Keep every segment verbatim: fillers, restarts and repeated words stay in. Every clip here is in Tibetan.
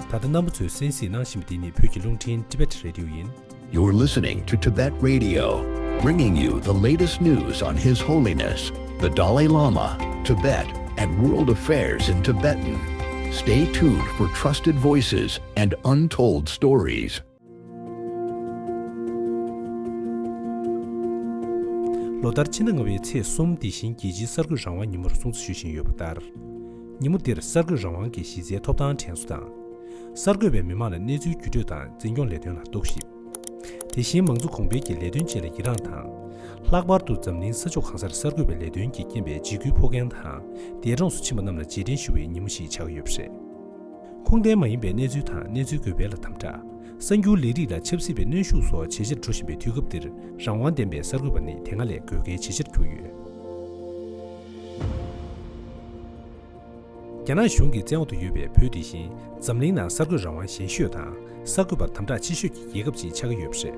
ད་ལྟ་རྣམ་པ་ཚོས་གསན་གཟིགས་གནང་བཞིན་པ་འདི་ནི་བོད་ཀྱི་རླུང་འཕྲིན་Tibet Radio་ཡིན། You're listening to Tibet Radio, bringing you the latest news on His Holiness the Dalai Lama, Tibet, and world affairs in Tibetan. Stay tuned for trusted voices and untold stories. ལོ་ལྟར་ཕྱི་ཟླ་ལྔ་པའི་ཚེས་གསུམ་འདི་བཞིན་རྒྱལ་སྤྱིའི་གསར་འགོད་རང་དབང་ཉིན་མོར་སྲུང་བརྩི་ཞུ་བཞིན་ཡོད་པ་ལྟར། ཉིན་མོ་འདིར་གསར་འགོད་རང་དབང་གི་གཞི་རྩའི་ཐོབ་ཐང་དྲན་གསོ་དང་། གསར་འགོད་པས་མི་མང་ལ་གནས་ཚུལ་བརྒྱུད་སྤྲོད་དང་འཛིན་སྐྱོང་ལས་དོན་ལ་རྟོག་ཞིབ། དེ་བཞིན་མང་གཙོ་གོང་འཕེལ་གྱི་ལས་དོན་བཅས་ལ་ཡི་རངས་དང་། ལྷག་པར་དུ་འཛམ་གླིང་ས་ཕྱོགས་གང་སར་གསར་འགོད་པའི་ལས་དོན་གྱི་རྐྱེན་པས་འཇིགས་སྐུལ་ཕོག་མཁན་དང་། འདས་གྲོངས་སུ་ཕྱིན་པ་རྣམས་ལ་རྗེས་དྲན་ཞུ་བའི་ཉིན་མོ་ཞིག་ཆགས་ཀྱི་ཡོད་པ་རེད། ཁུངས་ལྡན་མ་ཡིན་པའི་གནས་ཚུལ་དང་གནས་ཚུལ་འགོད་པའི་ལ་དམ་དྲག་གསར་འགྱུར་ལས་རིགས་ལ་ཆབ་སྲིད་པའི་གནོན་ཤུགས་སོགས་ཇེ་ཆེར་འགྲོ་བཞིན་པའི་དུས་སྐབས་འདིར་རང་དབང་ལྡན་པའི་གསར་འགོད་པ་ནི་དེ་སྔ་ལས་དགོས་གལ་ཇེ་ཆེར་གྱུར་ཡོད། རྒྱ་ནག་གཞུང་གི་བཙན་འོག་ཏུ་ཡོད་པའི་བོད་དེ་བཞིན་འཛམ་གླིང་ནང་གསར་འགོད་རང་དབང་ཞན་ཤོས་དང་གསར་འགོད་པར་དམ་དྲག་ཆེ་ཤོས་ཀྱི་རྒྱལ་ཁབ་ཅིག་ཆགས་ཀྱི་ཡོད་པ་རེད།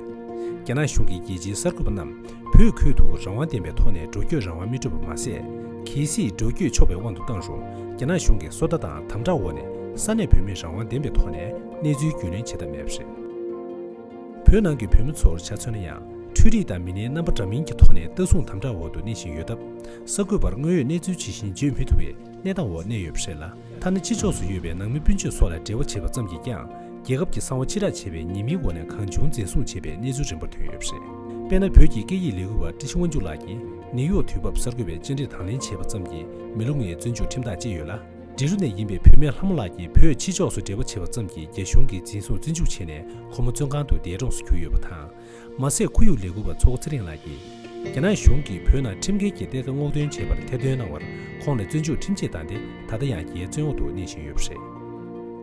རྒྱ་ནག་གཞུང་གིས་རྒྱལ་སྤྱིའི་གསར་འགོད་པ་རྣམས་བོད་ཁུལ་དུ་རང་དབང་ལྡན་པའི་ཐོག་ནས་འགྲོ་སྐྱོད་རང་དབང་མི་སྤྲོད་པ་མ་ཟད། གལ་སྲིད་འགྲོ་སྐྱོད་ཆོག་པའི་དབང་དུ་བཏང་རུང་རྒྱ་ནག་གཞུང་གིས་སོ་ལྟ་དང་དམ་དྲག་འོག་ནས་ས་གནས་བོད་མིར་རང་དབང་ལྡན་པའི་ཐོག་ནས་གནས་ཚུལ་རྒྱུས་ལོན་བྱེད་ཐབས་མེད་པ་རེད། བོད་ནང་གི་བོད་མི་ཚོར་ཆ་མཚོན་ན་ཡང་འཕྲུལ་རིག་དང་མི་སྣའི་རྣམ་པ་འདྲ་མིན་གྱི་ཐོག་ནས་ལྟ་སྲུང་དམ་དྲག་འོག་ཏུ་གནས་བཞིན་ཡོད་སྟབས། གསར་འགོད་པར་དངོས་ཡོད་གནས་ཚུལ་ཇི་བཞིན་བརྗོད་མི་ཐུབ་པའི་གནས་སྟངས་འོག་གནས་ཡོད་པ་རེད་ལ། ཐ་ན་ཕྱི་ཕྱོགས་སུ་ཡོད་པའི་ནང་མི་སྤུན་མཆེད་སོགས་ལ་འབྲེལ་བ་བྱེད་པ་ཙམ་གྱིས་ཀྱང་རྒྱལ་ཁབ་ཀྱི་གསང་བ་ཕྱིར་བསྒྲགས་བྱས་པའི་ཉེས་མིང་འོག་ནས་གང་བྱུང་འཛིན་བཟུང་བྱས་པའི་གནས་ཚུལ་རིམ་པར་ཐོན་ཡོད་པ་རེད། དཔེར་ན། བོད་ཀྱི་སྐད་ཡིག་ལས་འགུལ་བ་བཀྲ་ཤིས་དབང་ཕྱུག་ལགས་ཀྱིས་ནིའུ་ཡོག་དུས་བབ་གསར་འགོད་པའི་བཅར་འདྲིར་དང་ལེན་བྱས་པ་ཙམ་གྱིས་མི་ལོ་ལྔའི་བཙོན་འཇུག་ཁྲིམས་ཐག་བཅད་ཡོད་ལ། འབྲི་རུ་ནས་ཡིན་པའི་བུད་མེད་ལྷ་མོ་ལགས་ཀྱིས་བོད་ཕྱི་ཕྱོགས་སུ་འབྲེལ་བ་བྱས་པ་ཙམ་གྱིས་རྒྱ་གཞུང་གིས་འཛིན་བཟུང་བཙོན་འཇུག་བྱས་ནས་ཁོ་མོ་བཙོན་ཁང་དུ་འདས་གྲོངས་སུ་གྱུར་ཡོད་པ་དང་། མ་ཟད། ཁོར་ཡུག་ལས་འགུལ་བ་མཚོ་སྒོ་ཚེ་རིང་ལགས་ཀྱིས། རྒྱ་ནག་གཞུང་གིས་བོད་ནང་ཁྲིམས་འགལ་གྱི་གཏེར་ཁ་སྔོག་འདོན་བྱས་པར་ཐེར་འདོན་གནང་བར་ཁོང་ལ་བཙོན་འཇུག་ཁྲིམས་ཆད་བཏང་སྟེ་ད་ལྟ་ཡང་རྒྱའི་བཙོན་འོག་ཏུ་གནས་བཞིན་ཡོད་པ་རེད།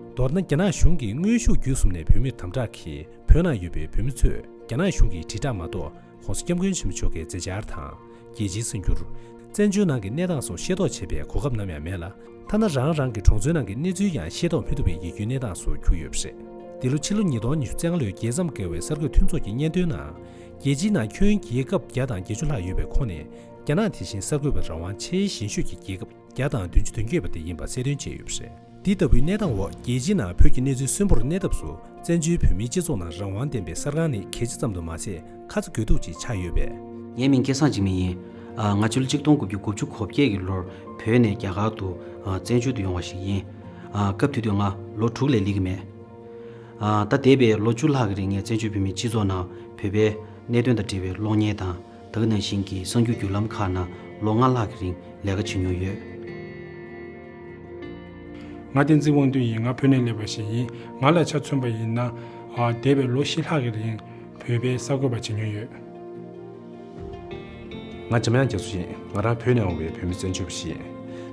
མདོར་ན། རྒྱ་ནག་གཞུང་གིས་དངོས་ཤུགས་བརྒྱུད་གསུམ་ནས་བོད་མིར་དམ་དྲག་གིས་བོད་ནང་ཡོད་པའི་བོད་མི་ཚོས་རྒྱ་ནག་གཞུང་གི་དྲིལ་བསྒྲགས་མ་གཏོགས། ༸གོང་ས་༸སྐྱབས་མགོན་ཆེན་པོ་མཆོག་གི་མཛད་འཆར་དང་། རྒྱལ་སྤྱིའི་གསར་འགྱུར། བཙན་བྱོལ་ནང་གི་གནས་སྟངས་སོགས་ཤེས་རྟོགས་བྱེད་པའི་གོ་སྐབས་ནམ་ཡང་མེད་ལ། ཐ་ན་རང་རང་གི་གྲོང་ཚོའི་ནང་གི་གནས་ཚུལ་ཡང་ཤེས་རྟོགས་མི་ཐུབ་པའི་ཡིད་སྐྱོའི་གནས་སྟངས་སུ་གྱུར་ཡོད་པ་རེད། འདི་ལོ་ཕྱི་ལོ་ཉིས་སྟོང་ཉི་ཤུ་རྩ་ལྔ་ལོའི་རྒྱལ་མཚམས་བརྒལ་བའི་གསར་འགོད་མཐུན་ཚོགས་ཀྱི་སྙན་ཐོའི་ནང་། རྒྱལ་སྤྱིའི་ནང་ཁྱོན་རྒྱལ་ཁབ་བརྒྱ་དང་བརྒྱད་ཅུ་ལྷག་ཡོད་པའི་ཁོངས་ནས། རྒྱ་ནག་དེ་བཞིན་གསར་འགོད་པའི་རང་དབང་ཆེས་ཞན་ཤོས་ཀྱི་རྒྱལ་ཁབ་བརྒྱ་དང་བདུན་ཅུ་དོན་བརྒྱད་པ་དེ་ཡིན་པ་གསལ་སྟོན་བྱས་ཡོད་པ་རེད། འདི་ལྟ་བུའི་གནས་སྟངས་འོག་རྒྱལ་སྤྱིའི་ནང་བོད་ཀྱི་གནས་ཚུལ་གསོན་པོར་གནས་ཐབས་སུ། བཙན་བྱོལ་བོད་མིའི་སྤྱི་ཚོགས་ནང་རང་དབང་ལྡན་པའི་གསར་ཁང་ནི་གལ་ཆེ་ཙམ་དུ་མ་ཟད། ཁ་ཚ་དགོས་གཏུགས་ཅིག་ཆགས་ཡོད་པས། ངའི་མིང་སྐལ་བཟང་འཇིགས་མེད་ཡིན། ཨ། ང་ཕྱི་ལོ་གཅིག་སྟོང་དགུ་བརྒྱ་དགུ་བཅུ་གོ་བརྒྱད་ཀྱི་ལོར་བོད་ནས་རྒྱ་གར་དུ། ཨ། བཙན་བྱོལ་དུ་ཡོང་བ་ཞིག་ཡིན། ཨ། སྐབས་དེ་དུས་ང་ལོ་དྲུག་ལས་སླེབས་ཀྱི་མེད། ཨ། ད་འདས་པའི་ལོ་བཅུ་ལྷག་གི་རིང་ངས་བཙན་བྱོལ་བོད་མིའི་སྤྱི་ཚོགས་ནང་བོད་པའི་གནད་དོན་དང་འབྲེལ་བའི་གློག་བརྙན་དང་། ད་ག་ནང་བཞིན་གྱི་གསར་འགྱུར་བརྒྱུད་ལམ་ཁག་ནང་ལོ་ལྔ་ལྷག་གི་རིང་ལས་ཀ་བྱེད་མྱོང་ཡོད། ང་བསྟན་འཛིན་དབང་འདུས་ཡིན། ང་བོད་ནས་སླེབས་པ་ཞིག་ཡིན། ང་ལ་ཆ་མཚོན་པ་ཡིན་ན། ཨ། འདས་པའི་ལོ་བཞི་ལྷག་གི་རིང་བོད་པའི་གསར་འགོད་པ་བྱེད་མྱོང་ཡོད། ང་འཇམ་དབྱངས་རྒྱ་མཚོ་ཡིན། ང་རང་བོད་ནས་འོང་བའི་བོད་མི་བཙན་བྱོལ་བ་ཞིག་ཡིན།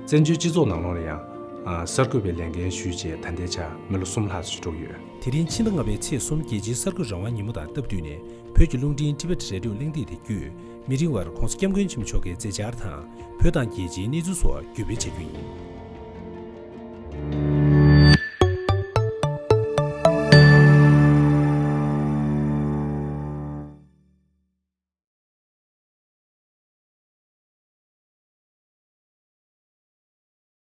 བཙན་བྱོལ་སྤྱི་ཚོགས་ནང་ལོགས་ལ་ཡང་། ཨ། གསར་འགོད་པའི་ལས་འགན་ཞུས་རྗེས་ད་ལྟའི་ཆར་མི་ལོ་གསུམ་ལྷག་ཙམ་ཞིག་འགྲོ་གི་ཡོད། དེ་རིང་ཕྱི་ཟླ་ལྔ་པའི་ཚེས་གསུམ་རྒྱལ་སྤྱིའི་གསར་འགོད་རང་དབང་ཉིན་མོ་དང་སྟབས་བསྟུན་ནས། བོད་ཀྱི་རླུང་འཕྲིན་Tibet Radio གླེང་སྟེགས་དེ་བརྒྱུད། མི་རིང་བར་༸གོང་ས་༸སྐྱབས་མགོན་ཆེན་པོ་མཆོག་གི་མཛད་འཆར་དང་། བོད་དང་རྒྱལ་སྤྱིའི་གནས་ཚུལ་སོགས་བརྒྱུད་སྤེལ་བྱ་རྒྱུ་ཡིན།